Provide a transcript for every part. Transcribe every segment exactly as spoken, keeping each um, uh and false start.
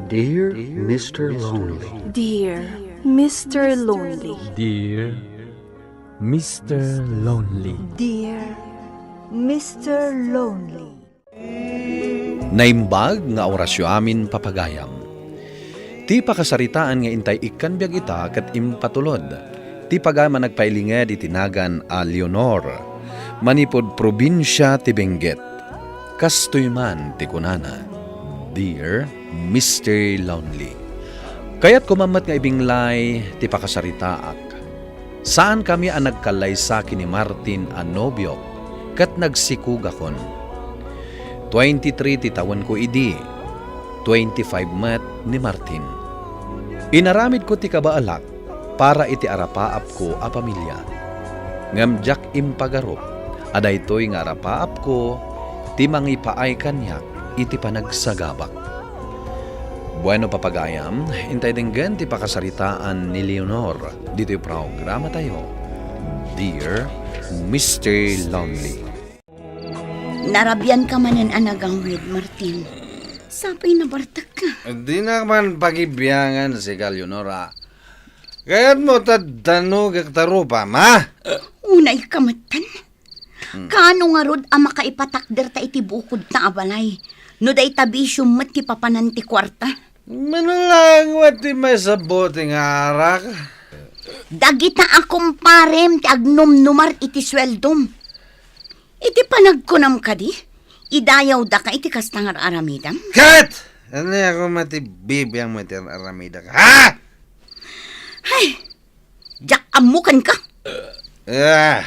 Dear Mister Lonely. Dear Mister Lonely. Dear Mister Lonely. Dear Mister Lonely. Naimbag nga orasyo amin, papagayam. Ti pakasaritaan nga intay ikkan biag ita ket impatulod ti pagayam a nagpailinged iti nagan a Leonor, manipud probinsia ti Benguet. Kastoy man ti kunana, "Dear Mister Lonely, kayatko man met nga ibinglay ti pakasaritaak. Saankami a nagkallaysa ken ni Martin a nobiok ket nagsikugakon. Twenty-three ti tawenko idi, twenty-five met ni Martin. Inaramidko ti kabaelak para iti arapaapko a pamilia. Ngem diak impagarup a daytoy nga arapaapko ti mangipaay kaniak iti panagsagabak." Bueno, papagayam, intay denggen ti pakasaritaan ni Leonor ditoy programatayo, Dear Mister Lonely. Narabian ka manen a nagawid, Martin. Sapay nabartek ka. Dinak man pagibiangan, sika, Leonora. Kayatmo ta danogek ta rupam, ha? Unay ka metten. Hmm. Kaano ngarud a makaipatakder ta iti bukod ta a balay? No dayta bisiom met ti papanan ti kuarta. Manang laeng met ti maisabot nga arak. Dagita a kumparem ti agnumnumar iti sueldom. Iti panagkunam kadi, idayawdaka iti kasta nga ar-aramidam? Ket! Ania koma ti bibiangmo iti ar-aramidak, ha? Ay! Diak ammo kenka! Ah!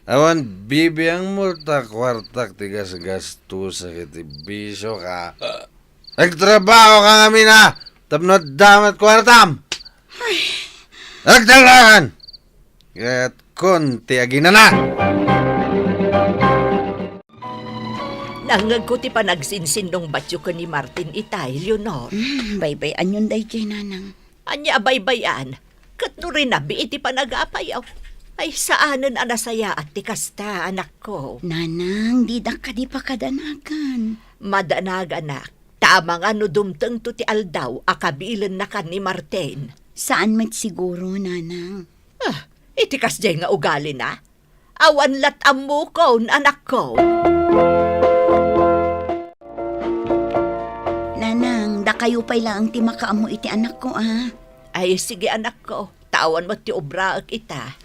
Awan bibiangmo ta kuartak ti gasgastosak iti bisio ka. Agtrabaho ka ngamin, a, tapno adda met kuartam. Ay. Agdalakan! Ket kun ti aginana. Nangngegko ti panagsinsinnungbatyo ken ni Martin itay, Leonor. Mm, baybay-anyon daydiay, nanang. Ania a baybay-an? Ket no rinabii ti panagapayo, ay saanen a nasayaat ti kasta, anakko. Nanang, didak kadi pakadanagan. Madanaganak, ta amangan no dumtengto ti aldaw a kabilennakan ni Martin. Saan met siguro, nanang. Ah, iti kasdiay nga ugalina, awan lat ammokon, anakko. Nanang, dakayo pay laeng ti makaammo iti anakko, a. Ay, sige, anakko. Ta awan met ti obraek ita.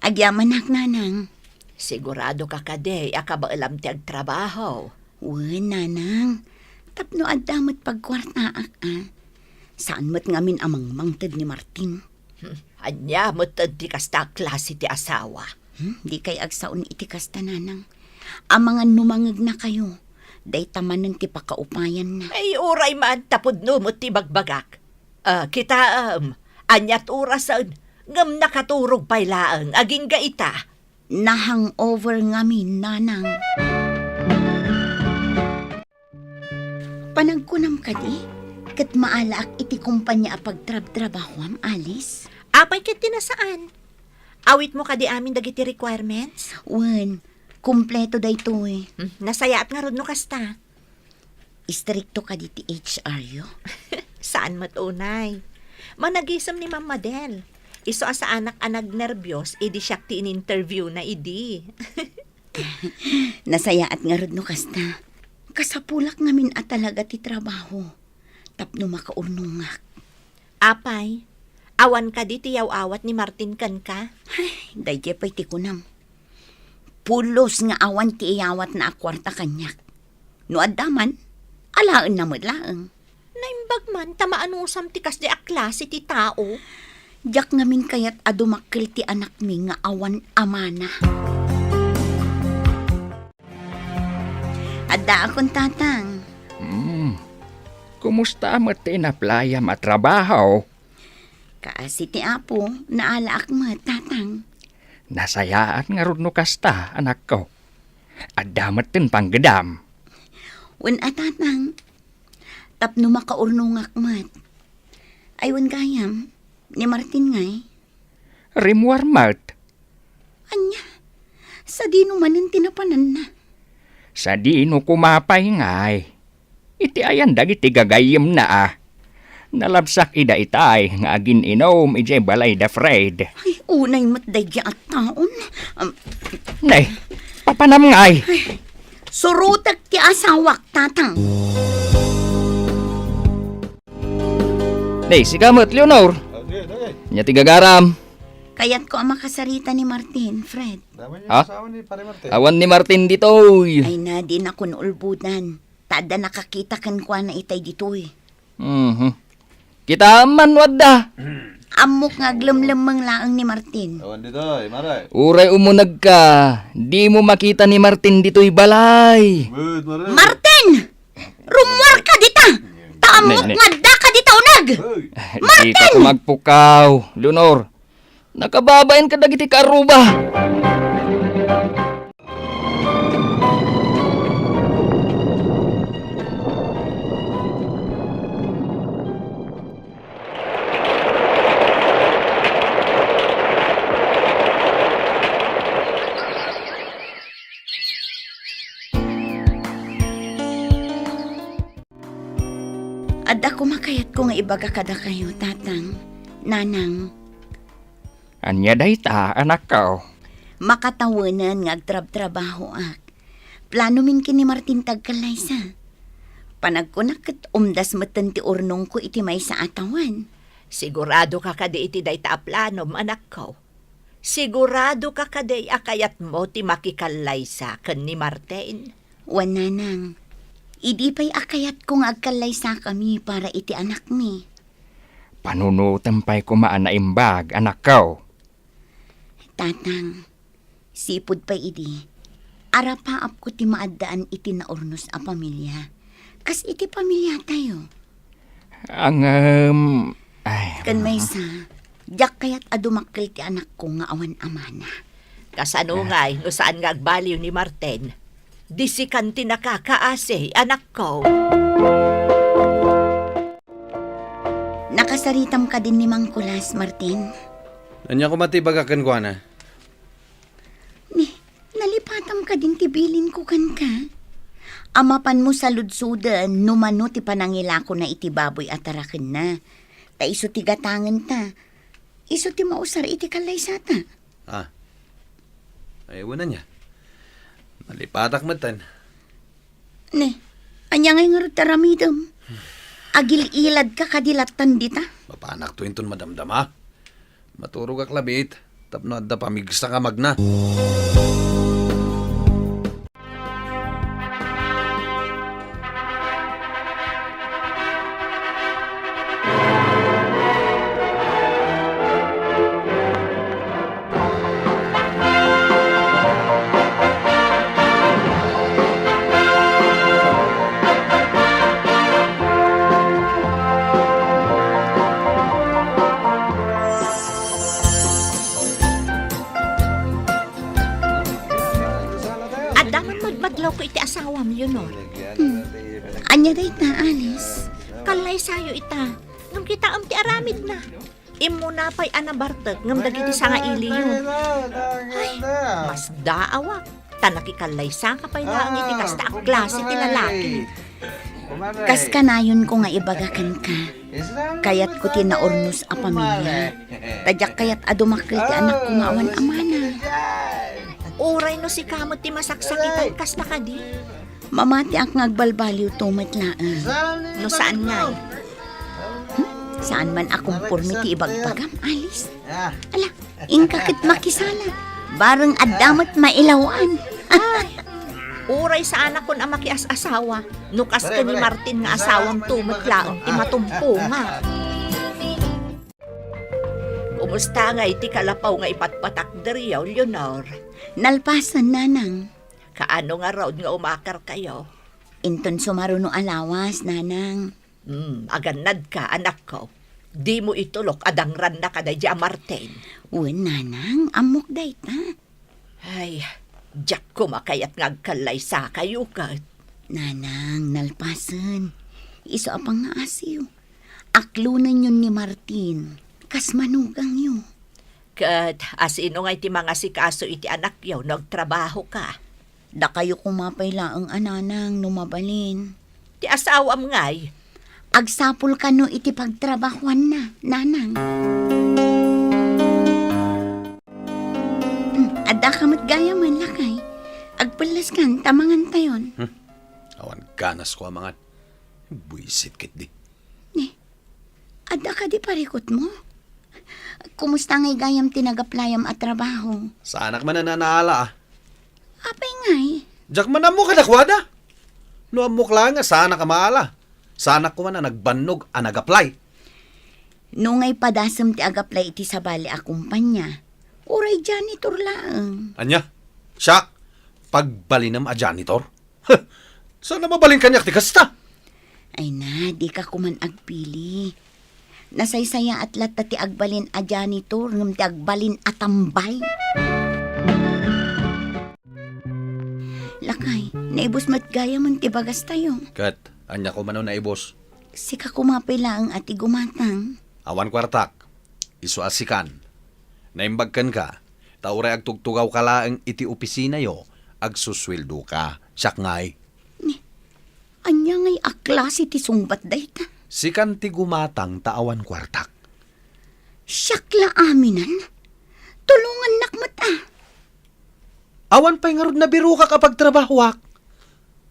Agyamanak, nanang. Sigurado ka kadi a kabaelam ti agtrabaho? Wen, nanang. Tapno adda met pagkuartaak, a. Saan met ngamin a mangmangted ni Martin. Hmm, ania met ti kasta a klase ti asawa? Hmm, dikay agsaon iti kasta, nanang. Amangan no mangegnakayo, dayta manen ti pakaupayanna. Ay, uray man, ta pudno met ti ibagbagak. Ah, kitaem, aniat orasen, ngem nakaturog pay laeng agingga ita. Na-hangover ngamin, nanang. Panagkunam kadi, ket maalaak iti kompania a pagtrabtrabahoam, Alice? Apay ket ti nasaan? Awitmo kadi amin dagiti requirements? Wen, kompleto daytoy. Hmm, nasayaat ngarud no kasta. Istrikto kadi ti H R yo? Saan met unay. Managisem ni Ma'am Madel. Isu a saanak a nagnerbios idi siak ti in-interview na idi. Nasayaat ngarud no kasta. Kasapulak ngamin a talaga ti trabaho tapno makaurnongak. Apay, awan kadi ti yaw-awat ni Martin kenka? Ay, daydiay pay ti kunam. Pulos nga awan ti iyawatna a kuarta kaniak. No adda man, alaenna met laeng. Naimbag man ta maanusam ti kasdi a klase ti tao. Diak ngamin kayat a dumakkel ti anakmi nga awan amana. Addaakon, tatang. Hmm. Kumusta met ti inaplayam a trabaho? Kaasi ti Apo, naalaak met, tatang. Nasayaat ngarud no kasta, anakko. Adda met ti panggedam. Wen a, tatang. Tapno makaurnongak met. Ay, wen gayam, ni Martin ngay? Rimmuar met. Ania? Sadino manen ti napananna? Sadino koma pay ngay? Iti ayan dagiti gagayyemna a. Nalabsak ida itay nga agin-inum idiay balay da Fred. Ay, unay met daydi a taon. Am, Nay, papanam ngay. Surutek ti asawak, Tatang. Nay, sika met, Leonor. Ah, sige, sige. Ania ti gagaram? Kayatko a makasarita ni Martin, Fred. Dama niya Ha? Asawa ni Pare Martin. Awan ni Martin ditoy. Ay na, dinakon ulbodan. Ta adda nakakita kenkuana itay ditoy. Mhm. Kitaem man no adda. Ammok nga aglemlemmeng laeng ni Martin. Awan ditoy, Mare. Uray umunegka, dimo makita ni Martin ditoy balay. Wait, Mare. Martin! Rummuarka dita! Ta ammok Ne, ne. nga addaka dita uneg! Hoy! Dika Martin! koma agpukaw, Leonor. Nakababain kadagiti kaarruba. Adda koma kayatko nga ibaga kadakayo, Tatang, Nanang. Ania dayta, anakko? Makatawenan nga agtrabtrabahoak. Planomin ken ni Martin ti agkallaysa. Panagkunak ket umdas metten ti urnongko iti maysa a tawen. Siguradoka kadi iti dayta a planom, anakko? Siguradoka kadi a kayatmo ti makikallaysa ken ni Martin? Wen, Nanang. Idi pay a kayatko nga agkallaysakami para iti anakmi. Panunotem pay koma a naimbag, anakko. Tatang, sipud pay idi, arapaapko ti maaddaan iti naurnos a pamilia. Kas iti pamiliatayo. Ngem, ay. Ken maysa, diak kayat a dumakkel ti anakko nga awan amana. Kasano ngay no saan nga agbaliw ni Martin? Di sikan ti nakakaasi, anakko. Nakasaritam kadin ni Mang Kulas, Martin? Ania koma ti ibagak kenkuana? Ni, nalipatam kadin ti bilinko kenka? A mapanmo saludsoden no mano ti panangilakona iti baboy a tarakenna. Ta isu ti gatangenta. Isu ti mausar iti kallaysata. Ah. Ay, wen, ania? Nalipatak metten. Ne, ania ngay ngarud ti aramidem? Agil-iladka kadi lattan dita? Mapanakto inton madamdama. Maturogak labiit tapno adda pamigsa nga magna. Adda man madmadlawko iti asawam, Leonor. Hmm. Ania dayta, Alice? Kallaysayo ita. Ngem kitaem ti aramidna. Immuna pay a nabartek ngem dagiti sangailiyo. Ay, masdaawak. Ta nakikallaysaka pay laeng iti kasta a klase ti lalaki. Kas kanayonko nga ibaga kenka, kayatko ti naurnos a pamilia. Ta diak kayat a dumakkel ti anakko nga awan amana. Uray no sika met ti masaksakitan, kasta kadi? Mamatiak nga agbalbaliwto met laeng. No saan ngay? Hmm? Saan man a komporme ti ibagbagam, Alice? Ala, inka ket makisala. Bareng adda met mailawan. Ay, uray saanakon a makias-asawa. No kas ken ni Martin nga asawam to met laeng ti matumponga. Kumusta ngay ti kalapaw nga ipatpatak diriyo, Leonor? Nalpasen, Nanang. Kaano ngarud nga umakarkayo? Inton sumaruno a lawas, Nanang. Hmm, agannadka, anakko. Dimo itulok a dangrannaka daydi a Martin. Wen, Nanang, ammok dayta. Ay, diak koma kayat nga agkallaysakayo ket. Nanang, nalpasen. Isu a pangngaasiyo. Aklonenyon ni Martin, kas manugangyo. Ket asino ngay ti mangasikaso iti anakyo no agtrabahoka? Dakayo koma pay laeng a Nanang no mabalin. Ti asawam ngay. Agsapul kano iti pagtrabahuanna, nanang. Hmm, adda ka met gayamen, lakay. Agpellaskan ta mangantayon. Hmm. Awan ganas ko a mangan. Buisit ketdi. Ni, adda kadi parikutmo? Kumusta ngay gayam ti nagaplayam a trabaho? Saanak man a naala, ah. Apay ngay? Diak man ammo kadakuada. No ammok laeng a saanak a maala, saanak koma a nagbannog a nagaplay. No ngay padasem ti agaplay iti sabali a kumpanya, uray janitor laeng. Ania? Siak? Pagbalinem a janitor? Huh! Saan a mabalin kaniak ti kasta? Ay na, dika koman agpili. Nasaysayaat latta ti agbalin a janitor ngem ti agbalin a tambay. Lakay, naibus met gayamen ti bagastayo. Ket, ania koma no naibus? Sika koma pay laeng a ti gumatang. Awan kuartak. Isu a sikan. Naimbag kenka, ta uray agtugtugawka laeng iti opisinayo, agsusueldoka. Siak ngay. Ni, ania ngay a klase ti sungbat dayta? Sikan ti gumatang ta awan kuartak. Siak la aminen? Tulongannak met, a. Awan pay ngarud nabirokak a pagtrabahoak.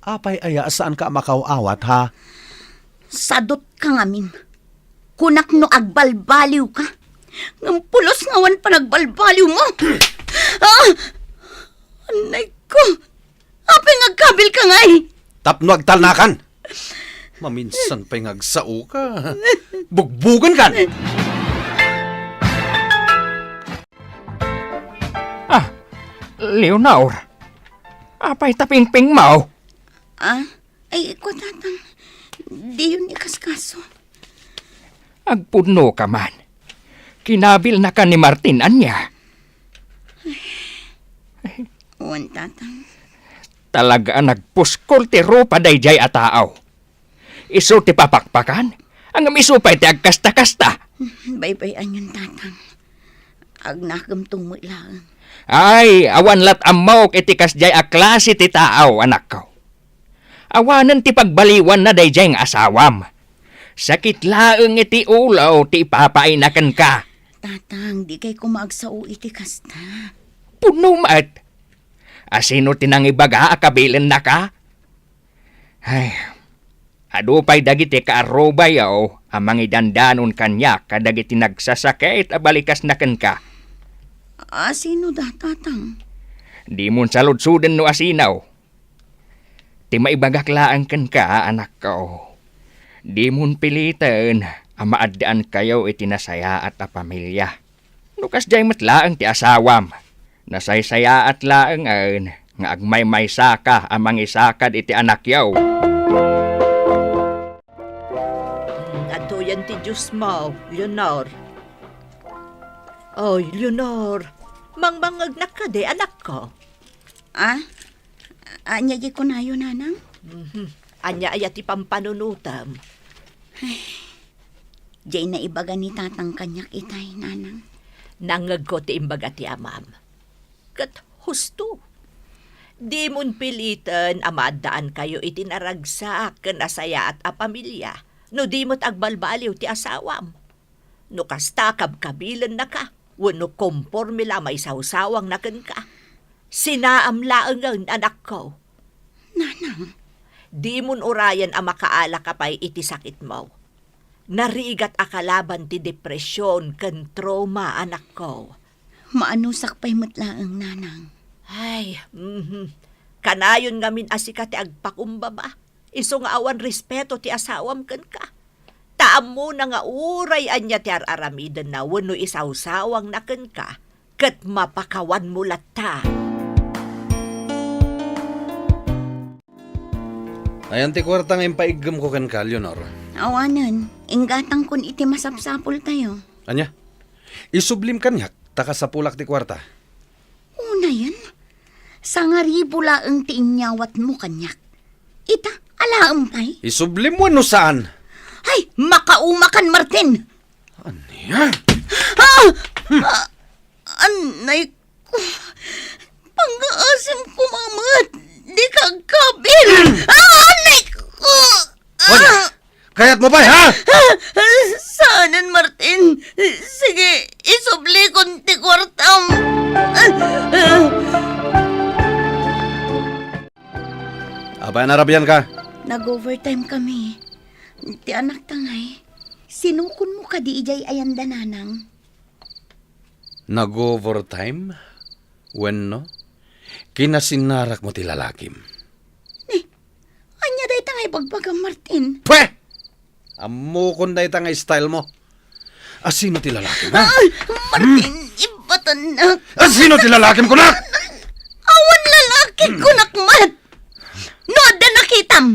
Apay aya a saanka a makaw-awat, ha? Sadutka ngamin. Kunak no agbalbaliwka. Ngem pulos nga awan panagbalbaliwmo. Ah! Anay ko. Apay nga agkabilka ngay? Tapno agtalnakan. Maminsan pay nga agsaoka. Bugbugenkan. Ah, Leonor. Apay ta pingpingmo? Ah, ay, ikaw, Tatang. Diyon ikaskaso. Agpudno ka man. Kinabilnaka ni Martin, ania? Wen, Tatang. Talaga a nagpuskol ti rupa daydiay a tao. Isu ti papakpakan, ngem isu pay ti agkasta-kasta. Baybay-anyon, Tatang. Agnakemto met laeng. Ay, awan lat' ammok iti kasdiay a klase ti tao, anakko. Awanen ti pagbaliwanna daydiay nga asawam. Sakit laeng iti ulo ti ipapaayna kenka. Tatang, dikay koma agsao iti kasta. Pudno met. A sino ti nangibaga a kabilennaka? Ay, adu pay dagiti kaarrubayo a mangidandanon kaniak kadagiti nagsasakit a balikasna kenka. A sino da, Tatang? Dimon saludsoden no asino. Ti maibagak laeng kenka, anakko, dimon piliten a maaddaankayo iti nasayaat a pamilia. No kasdiay met laeng ti asawam, nasaysayaat laengen nga agmaymaysaka a mangisakad iti anakyo. Adtoyen ti juice mo, Leonor. Oy, Leonor, mangmangngegnak kadi, anakko? Ah? Ania di kunayo, Nanang? Mhm. Ania aya ti pampanunotem? Ay, diay naibaga ni Tatang kaniak itay, Nanang. Nangngegko ti imbaga ti amam. Ket husto. Dimon piliten a maaddaankayo iti naragsak ken nasayaat a pamilia no di met agbalbaliw ti asawam. No kasta, kabkabilennaka wenno komporme la a maisawsawangna kenka, sinaam laengen, anakko. Nanang. Dimon urayen a makaalaka pay iti sakitmo. Narigat a kalaban ti depresion ken trauma, anakko. Maanusak pay met laeng, Nanang. Ay, mhm. Kanayon ngamin a sika ti agpakumbaba. Isu nga awan respeto ti asawam kenka. Ta ammona nga uray ania ti ar-aramidenna wenno isawsawangna kenka, ket mapakawanmo latta. Ayan ti kuarta nga impaiggem ko kenka, Leonor. Awanen, inggatangkon iti masapsapultayo. Ania? Isublim kaniak, ta kasapulak ti kuarta. Unayen, sangaribu laeng ti inyawatmo kaniak. Ita, alaem pay? Isublim wenno saan? Ay, makaumakan, Martin! Ania? Ah! Ah! Anay ko. Pangngaasim koma met. Dika agkabil. Ah! Anay ko! Kayatmo pay, ha? Saanen, Martin. Sige, isublikon ti kuartam. Apay a narabian ka? Nag-overtime kami. Ti anakta ngay, sinukonmo kadi idiay ayanda, Nanang? Nag-overtime? Wenno, kinasinarakmo ti lalakim? Ni, ania dayta nga ibagbagam, Martin? Pwe! Ammokon dayta nga style mo. Asino ti lalakim, ha? Ay, Martin, hmm? Ibatannak. Asino ti lalakim, kunak? Awan lalaki, hmm, kunak met. No adda nakitam,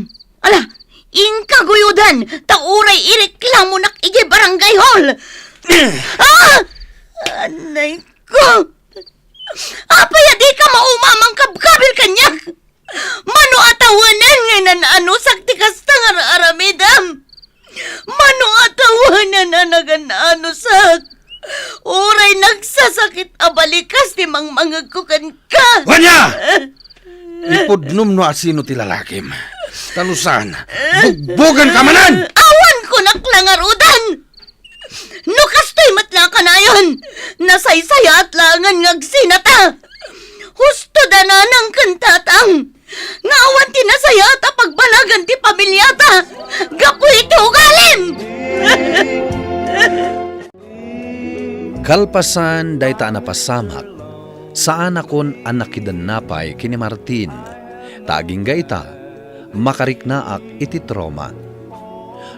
ala, inka guyodan, ta uray ireklamonak idiay barangay hall. Ah! Anay ko! Apay a dika mauma a mangkabkabil kaniak? Mano a tawenan nga inan-anusak ti kasta nga ar-aramidem? Mano a tawenan a nagan-anusak? Uray nagsasakit a balikas ti mangmangegko kenka. Wania! Ipudnom no asino ti lalakim. Ta no saan, bugbogenka manen! Awan kunak nangarudan! No kastoy met la a kanayon, nasaysayaat laengen nga agsinata. Husto da nanang ken tatang nga awan ti nasayaat a pagbanagan ti pamilyata gapu iti ugalim. Kalpasan dayta a napasamak, saanakon a nakidennapay ken ni Martin. Ta agingga ita, makariknaak iti trauma.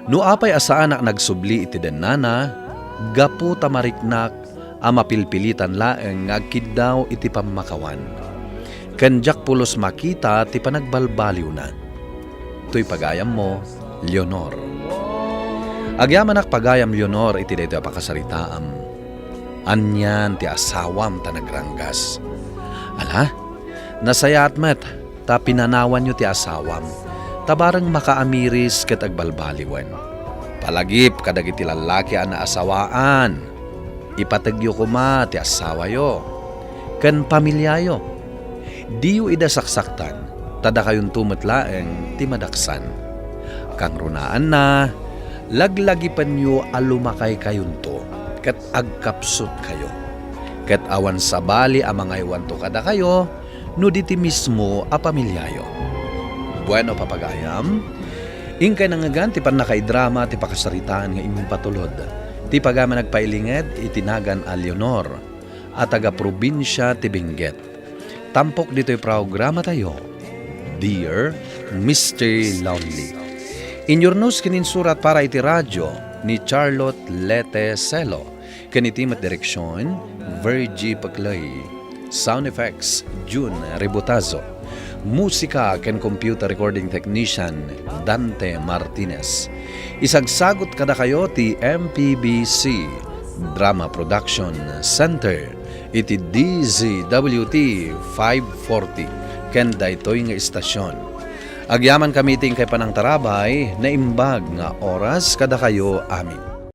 No apay a saanak nagsubli iti dennana, gapu ta mariknak a mapilpilitan laeng nga agkiddaw iti pammakawan. Ken diak pulos makita ti panagbalbaliwna. Toy pagayammo, Leonor. Agyamanak pagayam, Leonor, iti daytoy a pakasaritaam. Anian ti asawam ta nagranggas? Ala, nasayaat met ta pinanawanyo ti asawam, ta bareng makaamiris ket agbalbaliwen. Palagip kadagiti lallaki a naasawaan, ipategyo koma ti asawayo ken pamiliayo. Diyo ida saksaktan, ta dakayonto met laeng ti madaksan. Kangrunaanna, laglagipenyo a lumakaykayonto ket agkapsutkayo. Ket awan sabali a mangaywanto kadakayo no di ti mismo a pamiliayo. Bueno, papagayam, inkay nangngegan ti pannakaidrama ti pakasaritaan nga impatulod ti pagayam a nagpailinged iti nagan a Leonor a taga-probinsia ti Benguet. Tampok ditoy programatayo, Dear Mister Lonely. Inyurnos ken insurat para iti radio ni Charlotte Lete Celo, ken iti met direksion, Virgie Paclay. Sound effects, June Ributazo. Musika ken computer recording technician, Dante Martinez. Isagsagut kadakayo ti M P B C Drama Production Center iti D Z W T five forty ken daytoy nga istasyon. Agyamankami iti inkay panangtarabay, naimbag nga oras kadakayo amin.